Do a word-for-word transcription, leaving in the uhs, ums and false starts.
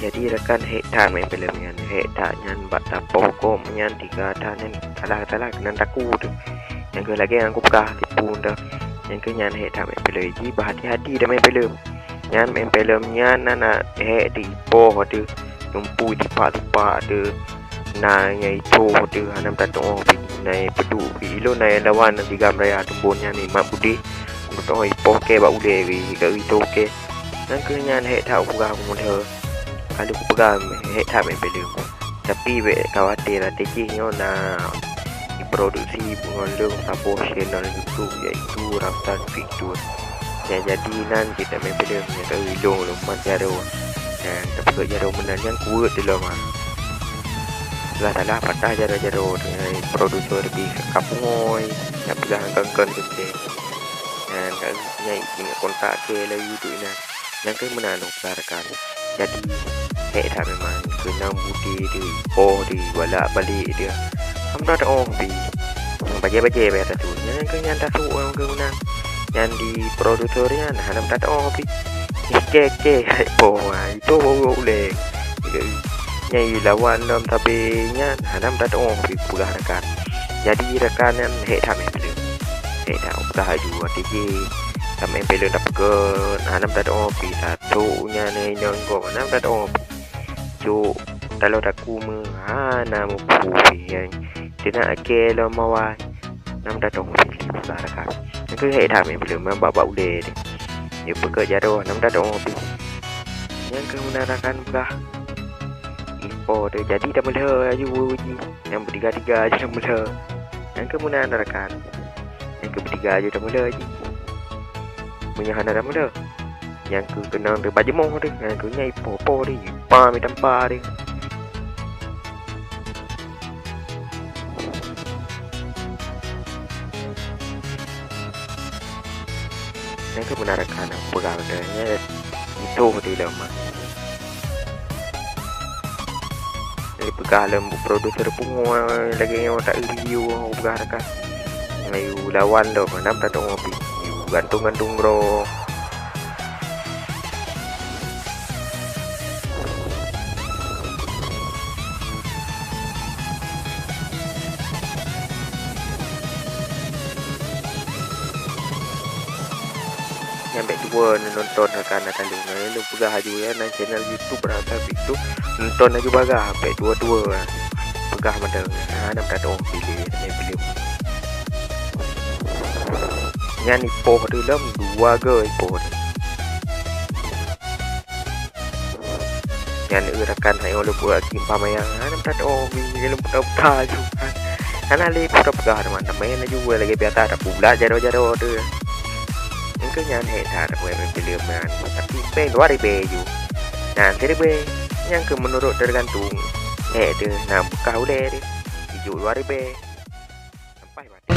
Jadi rakan, hék that main filem nyan, hék that nyan bak tapoh gob nyan tiga that nyan, salah-salah keunan taku teuh. Nyang keuh lagée nyang kupeugah tipu teuh. Nyang keuh nyan hék that main filem, jih beuhati-hati dah main filem. Nyan main filem nyan na, na hék teuh ipoh teuh, lumpui tipak-tipak teuh, na nyang itôh teuh, hana meutateuoh pih, na peuduek pih. Ilôn na lawan Tigam Raya Teumbon nyan, Mat Budeh, meutateuoh ipoh kée bak ulée pih, ka itôh kée. Nyang keuh nyan hék that upeugah meulheueh. Ka lheueh kupeugah hék that main filem. Tapi bék khawatir, até jih nyoe na diproduksi ngon lôn saboh channel YouTube, yaitu Ramsan Picture. Nyang jadi nan cit main filem, nyang ka ilôn lôn mat jaroe. Nyang tapeugah jaroe meunan nyang kuweuet di lom ha. Salah-salah patah jaroe-jaroe deungon produser pih ka pungôi, nyang peugah kon-kon geuntée. Nyan ka nyang ingat kontak kée laju duek inan. Nyang keuh meunan lôn peugah rakan. Jadi, hék that memang, keunong Budeh teuh, ipoh teuh, balak-balik teuh. Hana meutateuoh pih. Nyang bajée-bajée bak tasu. Nyang keuh nyan tasu nyang keuh meunan. Nyan di produser nyan hana meutateuoh pih. Ih, kée-kée, ipoh, ha, itôh bak ulée. Nyang lawan lom sabe nyan hana meutateuoh pih peugah rakan. Jadi rakan nyan hék that main filem. Hék that upeugah laju até jih. That main filem tapeugét, hana meutateuoh pih, tasu nyan inong gob, hana meutateuoh pih. Cok taloe taku meu, hana muphom pih nyan. Teunak kée lom awai. Hana meutateuoh pih peugah rakan. Nyang keuh hék that main filem, bak-bak ulée teuh. Jipeugét jaroe, hana meutateuoh pih. Nyang keuh meunan rakan peugah. Ipoh teuh, jadi tameulheueh laju jih. Nyang beutiga-tiga jih tameulheueh. Nyang keuh meunan rakan. Nyang keuh beutiga laju tameulheueh jih. Meunyoe hana tameulheueh, nyang keuh keunong teuh bak jeumoh teuh, nyang keuh nyan ipoh-poh teuh, ipa meutampa teuh. Nyang keuh meunan rakan, peugah bak ulée, nyan itôh teuh lom ha. Jadi peugah lom produser pungôi lagée nyoe, tak eu video, peugah rakan. Melayu lawan lom, hana meutateuoh pih. Gantung-gantung droe. Nyan bék tuwoe neunonton rakan na taloe. Nyan lôn peugah laju ya, na channel YouTube Ramsan Picture, nonton laju bagah, bék tuwoe-tuwoe. Peugah mantong, hana meutateuoh pih lé, hana filem. Nyan ipoh teuh lom, dua goe ipoh teuh. Nyan eu rakan hai lôn buet akim pamayang, hana meutateuoh pih lôn puta-puta laju. Hana lé peugah teuma, tamén laju lagée biasa tapulat jaroe-jaroe teuh. Nyang keuh nyan hék that buet main filem nyan, tapi péng dua ribée ju. Nyan siribée, nyang keuh meunurot teugantung hék teuh na beukah ulée teuh. Ijok dua ribée. Sampai mati.